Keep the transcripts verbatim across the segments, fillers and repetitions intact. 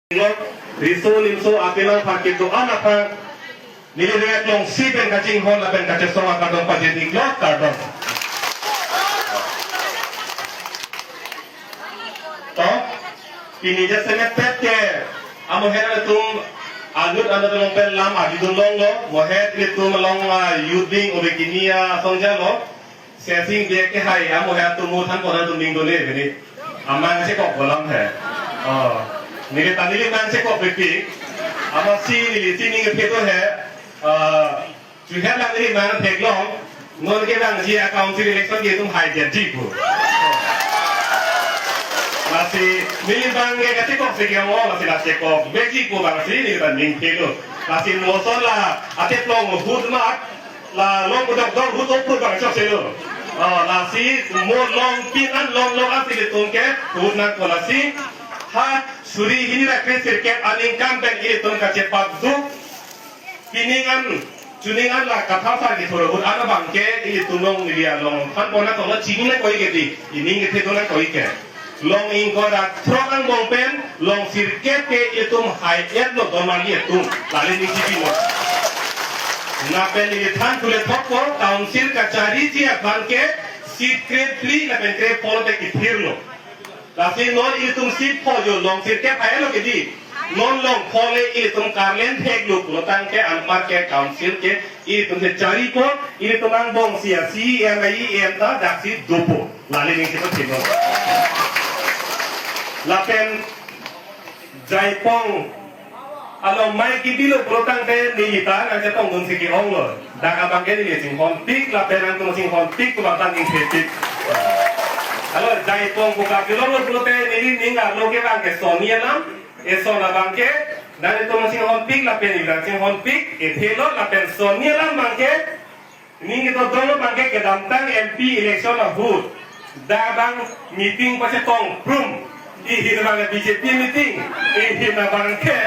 Lo, riso nimso apelang aphan kedo-an aphan neli rat alongsi pen kachinghon lapen kachesong akardom pajir-iklo, kardom. To, pini jasemet pet ke, amoher atum alut anat along pen lam arjudun longlo, moher ilitum along, ah, youth wing ove kini asong jalo, Sesing biak ke hai, amoher atum mo than pona atum ning dole bini. Amang si kok bolam he. Oh. Neli ta neli mang si kok pipi. Amatsi neli si ning pheto he. Ah, chuhe lang neli mang theklong. Non ke bang ji a council election ke itum hai jet ji pu. Lasi neli bang ke kachekok si ke mo, lasi la chekok. Beji pu bang si neli ta ning phelo. Lasi moson la ate plong hut mat. La long kedok dok hut oput bang chok selo. Oh, lasi mo longpin an long long an si ilitum ke hut nangkok lasi. Ha suri hini ra kre sirkep aningkan pen ilitum kachepakju. Pining an, chuning an la kathasar kethur ahut an abang ke ilitum long neli along than pona tong lo chini na koi ke di, ining kethe do na koi ke. Long ingkoi ra throk angbong pen long sirkep ke itum hai-etlo don-arli atum. Lale ning chipi lo. Lapen neli than thule thokpo, council kachariji aphan ke seat kre phli lapen kre pho te kethirlo. Lasi non itum seat pho jo long sirkep hai-etlo ke di. Non long pho le itum karlen theklo pulo tangte anpar ke council ke itum si charipo, itum angbong si a C E M, E M ta daksi dopo. Lale ning si pathino. Lapen Jaipong along mai kibilo pulo tangte neli ta nang Jaipong dun si ke-onglo. Dak abang ke neli chinghonpik lapen nangtum chinghonpik pu bang ta ning thepik. Alo Jaipong buka kilo lo pulote neli ning arlo ke bang ke soni alam. Eson abang ke, nangtum chinghonpik lapen neli chinghonpik, ethelo lapen soni alam bang ke, ning kedodong bang ke kedamtang M P election ahut. Dak bang meeting pachetong prum. Ihin bang ke B J P meeting. Ihin bang ke.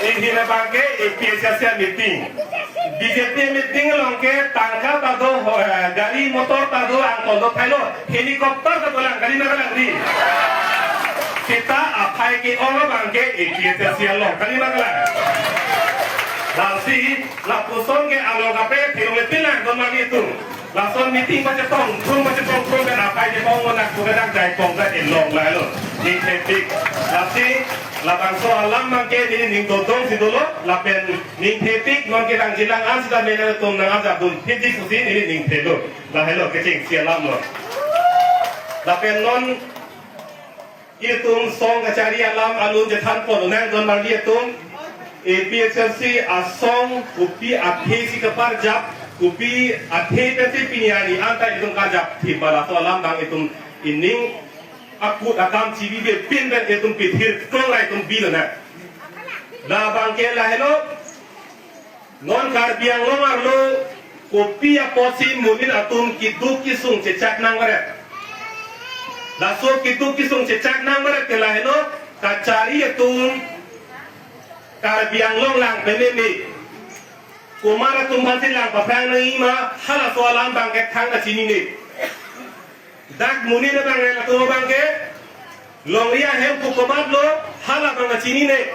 Ihin bang ke A P H L C meeting. B J P meeting along ke tangka ta do, eh, gari motor ta do, angkol do thailo. Helicopter ta do lang, kali ma kalang di. Seta aphai ke-ong abang ke A P H L C along, kali ma kalang. Lasi, lapuson ke along kape, thilong le pilang, don mani tung. Lason meeting pachetong, thum pachetong, thum pen aphai ke-ong anak, tu kadang Jaipong ta elong lahelo. Ning thepik. Lasi, labangso alam bang ke, neli ning dodong si dolo, lapen ning thepik, non ke nang jilang an sita menang tum nang ajak dun, thepik susi, neli ning thelo. Lahelo kechengsi alam lo. Lapen non itum song kachari alam alun chethan pon nang don marli atum A P H L C asong kopi athe si kaparjap, kopi athe pensi pini arni anta itum karjap thip bala to alam bang itum ining akut akam chibi be pin pen itum pithir krong rai itum bilo na. Labang ke lahelo Non Karbi Anglong arlo kopi apotsi monit atum keduk kesung chechak nangvaret. Laso keduk kesung chechak nangvaret ke lahelo kachari atum Karbi Anglong lang pememe. Komat atum aphansi lang paphrang nangji ma halaso alam bangkethang kachinine. Dak monit abang rel atum abang ke longri ahem pu komatlo hala abang chinine.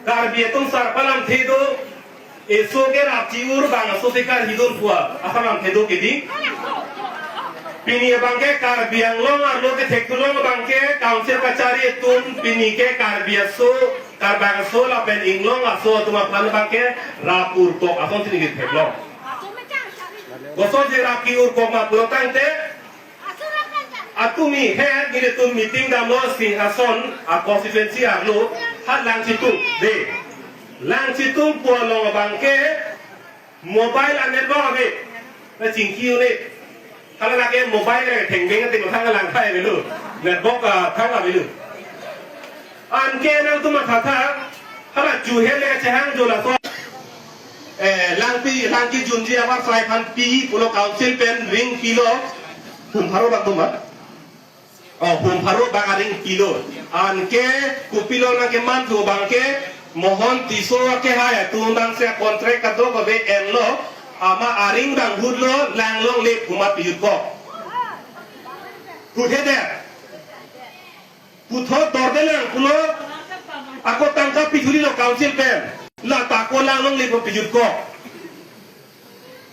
Karbi atum sarpo alamthe do, eso ke rap chi-ur bang aso si karhidun pu alamthe do kedi. Pini abang ke Karbi Anglong arlo kethek thulong abang ke council kachari atum pini ke Karbi aso, Karbang aso lapen inglong aso atum aphan abang ke rap urkok ason si ningit theklong. Kosonsi rap ki-urkok ma pulo tangte, atumi he nelitum meeting damlo Singhason a constituency arlo ha Langchitung de. Langchitung pu along abang ke mobile a network ave. Na chingki une. Hala lake mobile ke thengbeng te thang lang khai avelo. Network a thang avelo. Anke nangtum mathatha, hala chuhe le chehang jo laso. Eh, Langpi, Langki junji abar sai phan pi, pulo council pen ring pilo, hum pharo bak doma. Oh, hum pharo bak ring pilo. Anke, kopilo nangkeman tu abang ke, Mohon Tisso akehai atum bang se contract kadokave enlo, ama aring bang hutlo, langlongle pu ma piyut ko. Hut he der. Puthot dordelang pulo, ako tangka pithu-ri lo council pen. La ta ako lang longle pu pijutkok.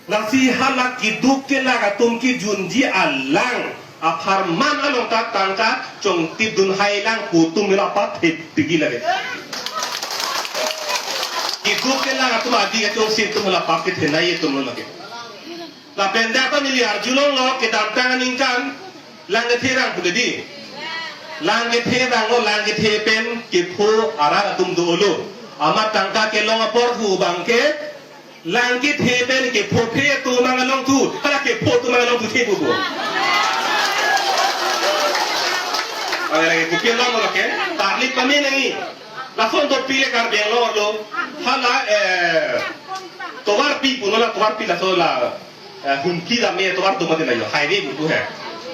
Lasi hala keduk kelak atum kejunji alang apharman along ta tangka chongtip dun hai lang pu atum la pathip pigi lake. Keduk kelak atum adi kachongsi atum la pathip thenai atum lo lake. Lapen dak ta neli arjulonglo kedamtang aningkan lang kethe rang pu ke di. Lang kethe rang lo, lang kethe pen kepho arat atum dolo. Amat tangka kelong apor thu abangke lang kethe pen kepho phe atum abang along thu, hala kepho atum abang along thu the pu pu. Hala ke pu kelong lo ke, tarlip pame nangji. Lason dopik le Karbi Anglong arlo. Hala, eh, tovarpi pu lo, la tovarpi laso la, eh, Humpli dam atovar atum mati la jo, highway pu he.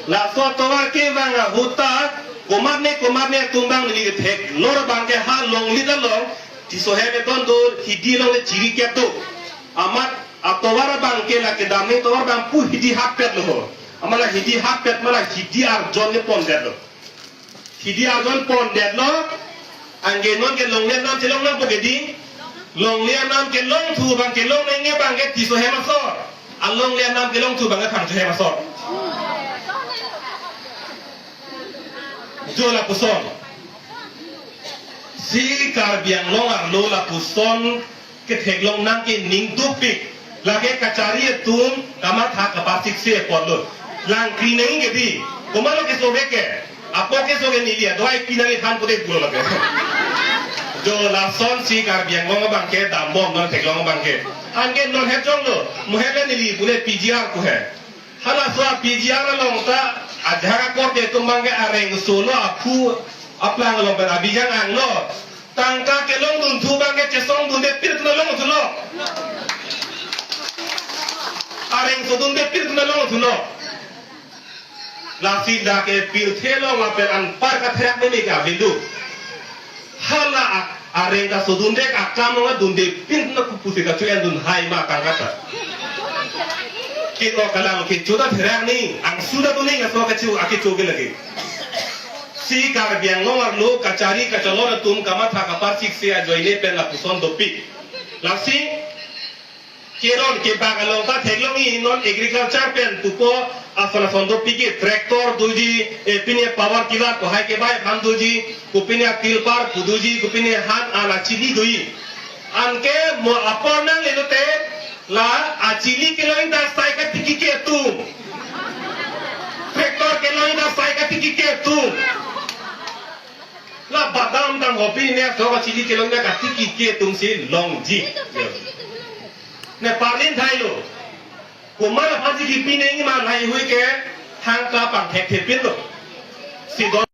Laso atovar kevang ahut ta komatne komatne atum abang neli theklor abangke ha longle along Tisso hem eton do, hidi along le chiri kep do. Amat atovar abangke la kedam atovar abang pu hidi hap pet lo ho. Amat la hidi hap pet ma la hidi arjon le pondetlo. Hidi arjon pondetlo. Anke non ke longle anam chelong nangpo ke di. Longle anam kelong thu abangke longle nge abangke Tisso hem asor. Alongle anam kelong thu abangke Phangcho hem asor. Jo lapuson. Si Karbi Anglong arlo lapuson ketheklong nang ke ning dopik. Lake kachari atum kamatha kaparsiksi apotlo. Lang kri nangji ke di. Komatlo keso ke ke. Apo keso ke neli adoi pinang ithan pute pulo lake. Jo lason si Karbi Anglong abangke dambom non theklong abangke. Anke non het jonglo. Mo het le neli pule P G R pu he. Halaso a P G R along ta ajahak akorte atum abangke areng solo aphu aplang along pen abijang anglo. Tangka kelong dun thu abangke chesong dunde pirthe along thulo. Areng so dunde pirthe along thulo. Lasi dak ke pirthe along lapen anpar katherak meme ke avindu. Hala ak- areng ta so dunde akam along dunde pin na kupusi kacho-en dun hai ma tangka ta. Kino kalang kecho ta therak ni, angsu ta tuning aso kacho akecho ke lake. Si Karbi Anglong arlo kachari kacholong atum kamatha kaparsiksi ajoine pen lapuson dopik. Lasi keron kebak along ta theklongji non agriculture pen pupo ason ason dopik ke tractor doji, eh, pine power tiller ko hai kebai aphan doji, kopine tilpar pu doji, kopine han an achili doji. Anke mo apor nangle lote la achili kelongji ta sai katiki ke atum. Tractor kelongji ta sai katiki ke atum. La badam dam hopi ne so achili kelongji ta katiki ke atum si longji. Ne parlin thailo. Komat aphansi kipi nangji ma laheihui ke thangta pangthekthepinlo. Si don